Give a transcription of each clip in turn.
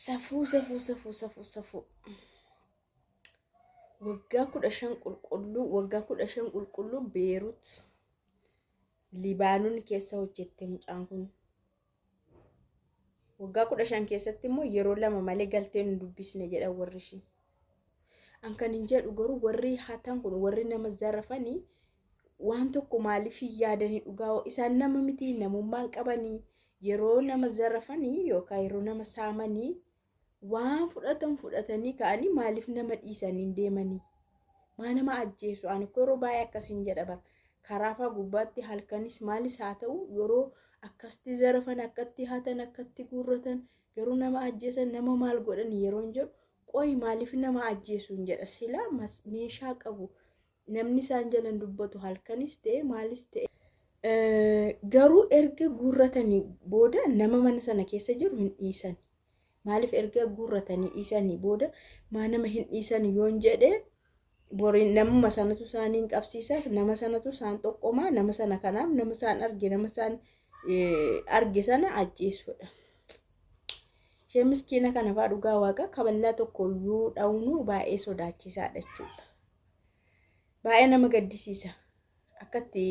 Safuu safuu safuu safuu safuu. Waggaa 15 qulqulluu, waggaa 15 qulqulluu Beerut Libaanoon keessa hojjette mucaan kun. Waggaa 15 keessatti immoo yeroo 2 malee galtee nu dubbisne jedhan warri ishii. An kan hin jedhu garuu warri hatan kun, warri nama zarafanii waan tokko maaliif hin yaadanii? Dhugaa isaan nama miti, namummaan qabanii? Yeroo nama zarafanii yookaan yeroo nama saamanii waan fudhatan fudhatanii ka'anii maaliif nama dhiisanii hin deemanii? Maa nama ajjeesu? Ani yeroo baay'ee akkasiin jedha bara. Karaafaa gubbaatti halkanis maalis haa ta'u, yeroo akkasitti zarafan, akkatti hatan, akkatti guurratan, garuu nama ajjeesan, nama maal godhan yeroo hin jedhu, qoy maaliif nama ajjeesu hin jedha. Sila meeshaa qabu, namni isaan jalan dubbatu, halkanis ta'e maalis ta'e. Garuu erga guurratanii booda nama mana sana keessa jiru hin dhiisan. Maaliif erga guurratanii dhiisanii booda maa nama hin dhiisan yoon jedhe, boriin namuma sanatu isaaniin qabsiisa, nama sanatu isaan xoqqomaa, nama sana kanaaf nama isaan arge, nama isaan arge sana ajjeesuudha. Ishee miskiina kana fa'aa dhugaa waaqa kaballaa tokko iyyuu dha'uun baay'ee sodaachisaadha jechuudha. Baay'ee nama gaddisiisa. Akkatti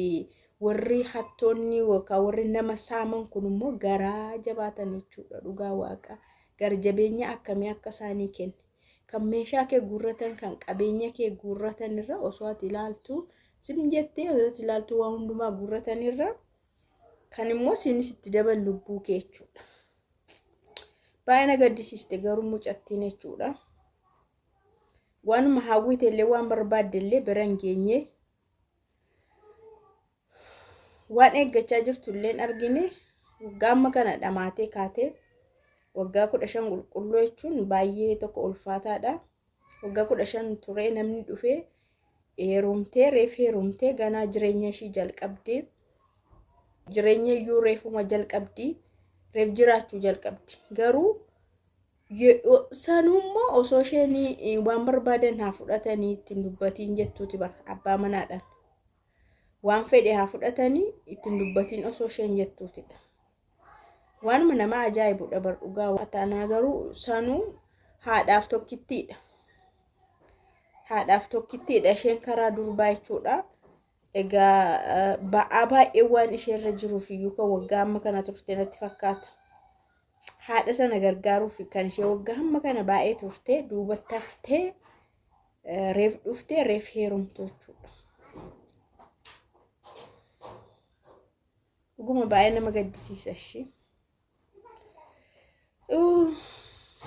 warri hattoonni yookaan warri nama saaman kun immoo garaa jabaatan jechuudha, dhugaa waaqa. Gara jabeenya akkamii akka isaanii kenne. Kan meeshaa kee guurratan, kan qabeenya kee guurratan irra, osoo ati ilaaltu sim jettee osoo ati ilaaltu waa hundumaa guurratan irra, kan immoo isinis itti dabalu lubbuu kee jechuudha. Baay'ee na gaddisiiste garuu mucattiin jechuudha. Waanuma hawwite illee, waan barbaadde illee bira hin geenye. Waan eeggachaa jirtu illee hin argine. Waggaa amma kana dhamaatee kaatee, waggaa 15 qulqulluu jechuun baay'ee tokko ulfaataadha. Waggaa 15 turee namni dhufee heerumtee, reef heerumtee, ganaa jireenya ishii jalqabdee, jireenya iyyuu reefuma jalqabdi, reef jiraachuu jalqabdi. Garuu sanummoo osoo isheen waan barbaadan haa fudhatanii ittiin dubbatiin jettuuti bara, abbaa manaadhaan. Waan fedhe haa fudhatanii ittiin dubbatiin osoo isheen jettuutidha. Waanuma nama ajaa'ibudha bar dhugaa. Taanaa garuu sanuu haadhaaf tokkittiidha. Haadhaaf tokkittiidha isheen karaa durbaa jechuudha. Egaa ba'aa baay'ee waan isheerra jiruuf iyyuu kan waggaa amma kana turte natti fakkaata. Haadha sana gargaaruuf kan ishee waggaa hamma kana baay'ee turte, duubatti haftee, reef dhuftee, reef heerumtu jechuudha. Dhuguma baay'ee nama gaddisiisa ishee.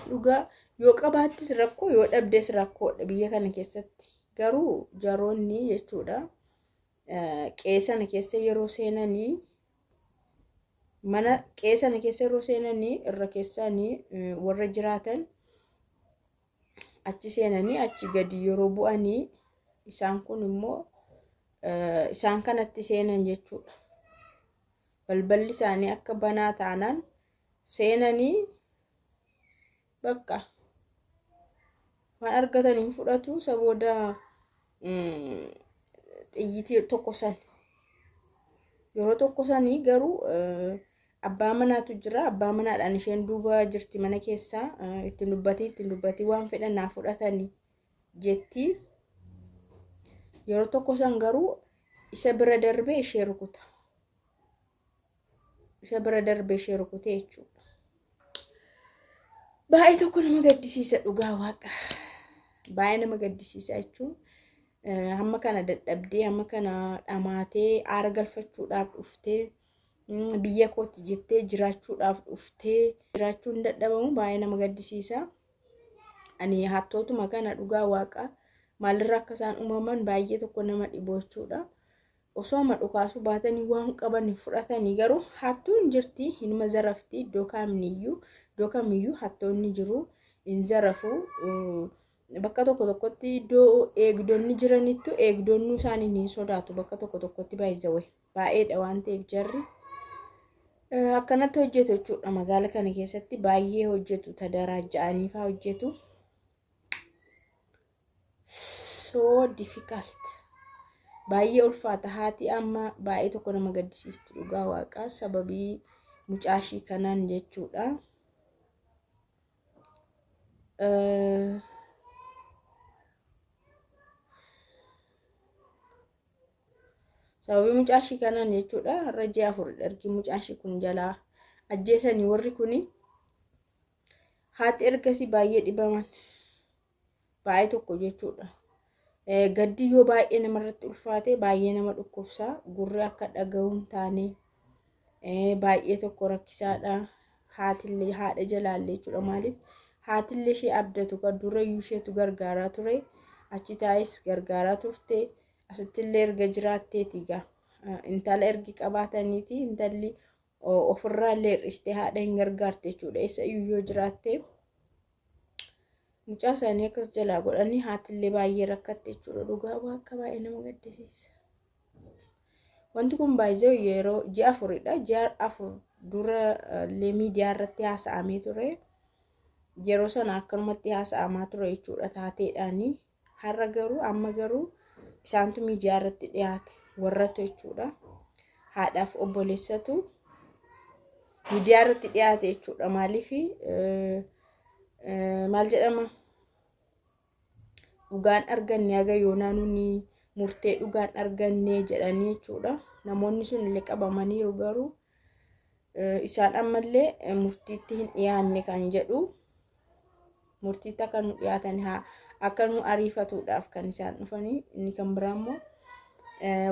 Dhugaa yoo qabaattis rakkoo, yoo dhabdes rakkoodha biyya kana keessatti. Garuu jaroonni jechuudha qe'ee sana keessa yeroo seenanii, mana qe'ee sana keessa yeroo seenanii, irra keessaanii warra jiraatan achi seenanii achi gadi yeroo bu'anii, isaan kun immoo isaan kanatti seenan jechuudha. Balballi isaanii akka banaa taanaan seenanii bakka waan argatan hin fudhatu. Isa booda xiyyitii tokko san yeroo tokko sanii garuu abbaa manaatu jira. Abbaa manaadhaan isheen duuba jirti mana keessaa, ittiin dubbatii, ittiin dubbatii, waan fedhan naa fudhatanii jetti. Yeroo tokko san garuu isa bira darbee ishee rukuta. Isa bira darbee ishee rukute jechuudha. Baay'ee tokko nama gaddisiisa dhugaa waaqa. Baay'ee nama gaddisiisa jechuun hamma kana dadhabdee, hamma kana dhamaatee, aara galfachuudhaaf dhuftee, biyya kootti jettee jiraachuudhaaf dhuftee jiraachuun hin dadhabamu, baay'ee nama gaddisiisa. Ani hattootuma kana dhugaa waaqa maalirraa akka isaan uumaman baay'ee tokko nama dhibu jechuudha. Osooma dhukaasuu baatanii waan qaban fudhatanii, garuu hattuun jirti, hinuma zarafti. Iddoo kaamniyyuu, iddoo kamiyyuu hattoonni jiru, hin zarafu. Bakka tokko tokkotti iddoo eegdonni jiranittu eegdonni isaanii hin sodaatu, bakka tokko tokkotti baay'izawee baay'eedha waan ta'eef jarri akkanatti hojjetu jechuudha. Magaala kana keessatti baay'ee hojjetu, tadaraaja'anii fa'aa hojjetu. So difficult. Baay'ee ulfaata. Haati amma baay'ee tokko nama gaddisiisti dhugaa waaqaa, sababii mucaashii kanaan jechuudha. Sababii mucaa ishii kanaan jechuudha har'a ji'a 4 ergi mucaan ishii kun jalaa ajjeesanii warri kuni haati ergasii baay'ee dhibaman baay'ee tokko jechuudha. Gaddi yoo baay'ee namarratti ulfaate baay'ee nama dhukkubsaa, gurri akka dhaga'u hin taane baay'ee tokko rakkisaadha. Haatillee haadha jalaallee jechuudha. Maaliif haatillee ishee abdatu kan durayyuu isheetu gargaaraa ture, achi taa'es gargaaraa turte, asittillee erga jiraatteeti egaa intala ergi qabaataniiti intalli ofirraallee hir'istee haadha hin gargaarte jechuudha. Eessayyuu yoo jiraatte mucaa isaanii akkas jalaa godhanii haatillee baay'ee rakkatte jechuudha. Dhugaa akka baay'ee nama gaddisiisa. Wanti kun baay'ee yeroo ji'a 4dha. Ji'a 4 dura illee miidiyaa irratti haasa'amee ture. Yeroo sana akkanumatti haasa'amaa ture jechuudha taateedhaani. Har'a garuu amma garuu isaantu miidiyaa irratti dhiyaate warratu jechuudha. Haadhaaf obboleessatu miidiyaa irratti dhiyaate jechuudha. Maaliif maal jedhama? Dhugaan arganne haga yoonaa nuni murtee dhugaan arganne jedhanii jechuudha. Namoonni sun illee qabamaniiru garuu isaan ammallee murtiitti hin dhiyaanne kan jedhu, murtiitti akka nu dhiyaatan akka nu ariifatuudhaaf kan isaan dhufanii. Inni kan biraa immoo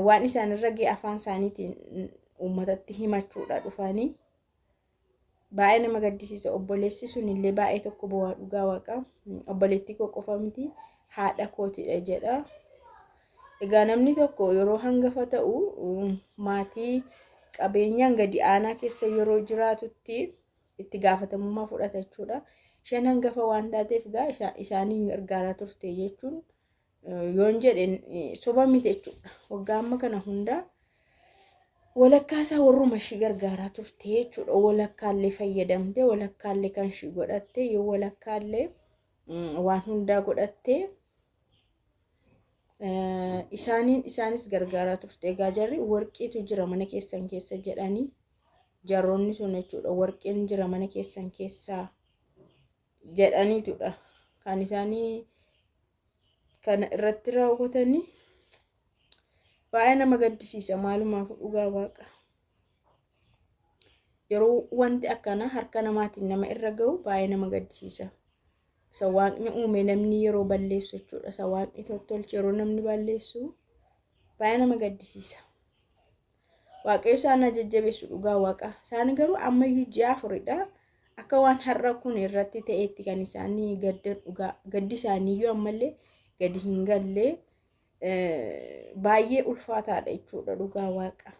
waan isaan irra ga'e afaan isaaniitiin uummatatti himachuudha dhufanii. Baay'ee nama gaddisiisa. Obboleessi sun illee baay'ee tokko bu'aa dhugaa waaqa. Obboleettii koo qofa miti, haadha kootidha jedha. Egaa namni tokko yeroo hangafa ta'u maatii qabeenyaan gadi aanaa keessa yeroo jiraatutti itti gaafatamummaa fudhata jechuudha. Isheen hangafa waan taateef egaa isaaniin gargaaraa turte jechuun yoon jedhe soba miti jechuudha. Waggaa amma kana hunda walakkaa isaa warruma ishii gargaaraa turte jechuudha. Walakkaallee fayyadamte, walakkaallee kan ishii godhatte, yoo walakkaallee waan hundaa godhatte isaaniin isaanis gargaaraa turte. Egaa jarri warqiitu jira mana keessan keessa jedhanii jarroonni sun jechuudha. Warqiin jira mana keessan keessa jedhaniitudha kan isaanii kana irratti raawwatanii. Baay'ee nama gaddisiisa. Maalumaaf dhugaa waaqa. Yeroo wanti akkanaa harka namaatiin nama irra ga'u baay'ee nama gaddisiisa. Isa waaqni uume namni yeroo balleessu jechuudha. Isa waaqni tottolche yeroo namni balleessu baay'ee nama gaddisiisa. Waaqayyo isaan haa jajjabeessu dhugaa waaqa. Isaan garuu ammayyuu ji'a 4dha. Akka waan har'a kun irratti ta'etti kan isaanii gaddan dhugaa. Gaddi isaaniiyyuu ammallee gadi hin galle, baay'ee ulfaataadha jechuudha dhugaa waaqa.